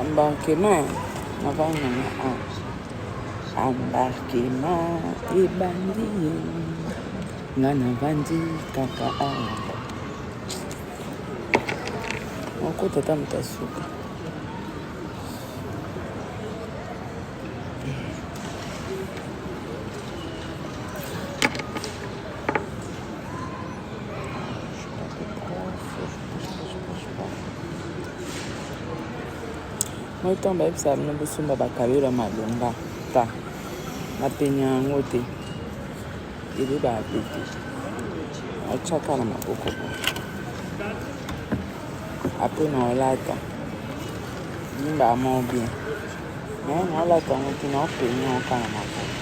Embarquement navandi na nga awa. Embarquement ebandi nga navandi kaka awa. Okota ata moto asuka. Moi ntango bayebisaka bino bosomba bakabelo ya malonga ta napenya yango te ebebaka pe te atyaka na maboko bo apres na olata limbaka moko bien me na olata yango te na openya yango kaka na maboko.